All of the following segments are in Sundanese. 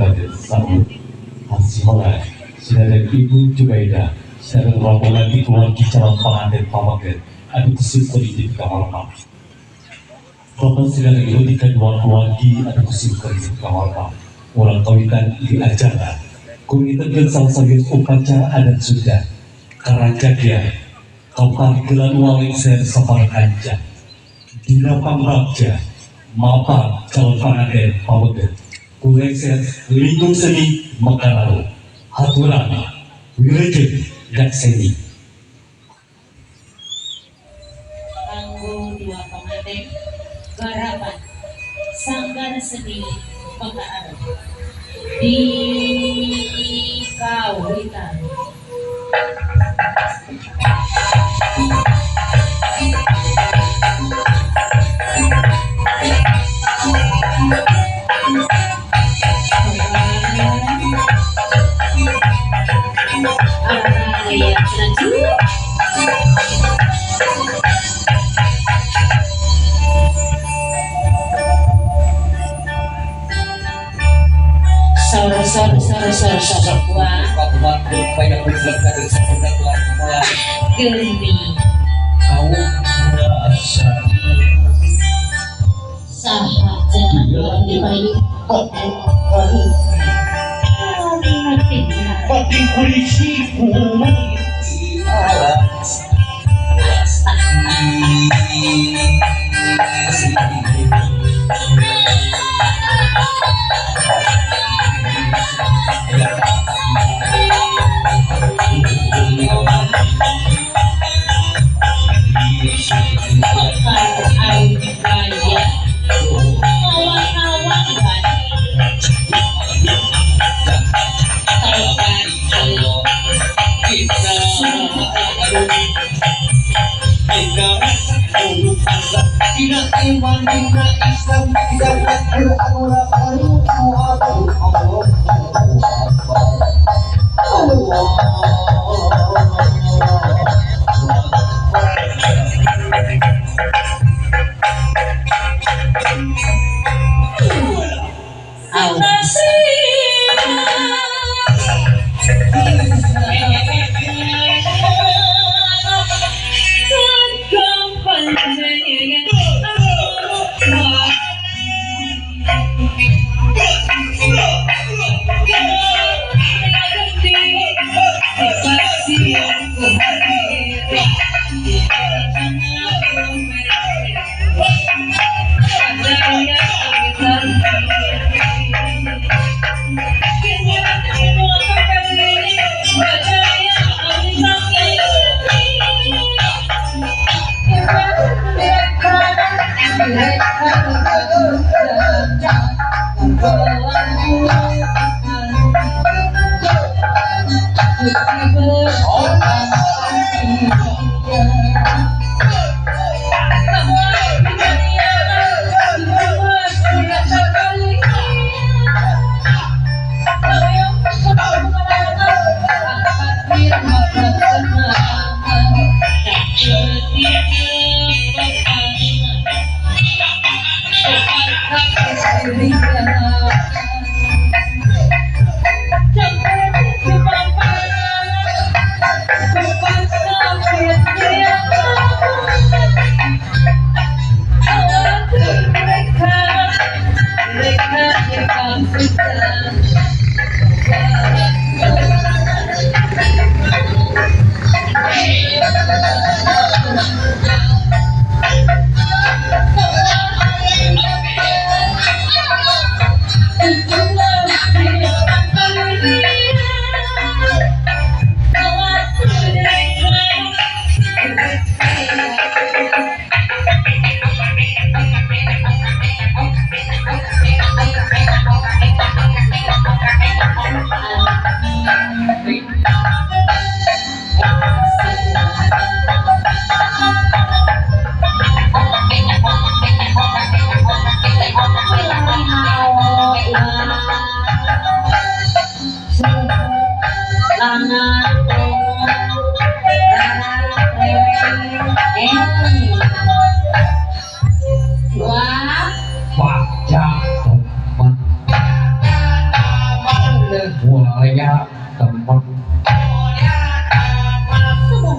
Raden Saud Hasiholan, sinareng Ibu Jubaida, sinareng rombongan ti keluarga calon pengantin pameget anu ku sim kuring dipikahormat. Bapak sinareng Ibu ti kedua keluarga anu ku sim kuring dipikahormat. Urang kawitan di acara ku ngintenkeun salah sawios upacara adat Sunda Karanjagya Kamparigelan Walengser Sapara Kanca Dina Pangbagja Mapag calon panganten pameget ku lengser Lingkung Seni Mekararu. Haturan wilujeng nyakseni. Kanggo dua pengantin garapan Sanggar Seni Mekararu di Kawitan. Sor sor sor sor sor wah geni saha cenah di payu Mekar raya kawan-kawan kan Mulya temen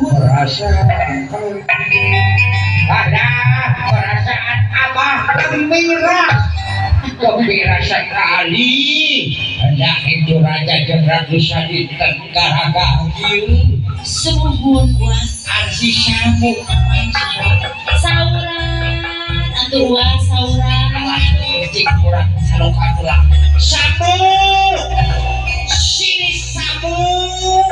perasaan ada perasaan abah gembira, gembira sekali. Hendak itu raja jeung ratu sadinten garaga ieu. Sumuhun, Wah. Arsi samuk. Sauran atuh, Wah, sauran. Alah, cik kurang salokan ulah. Samuk, sini samuk.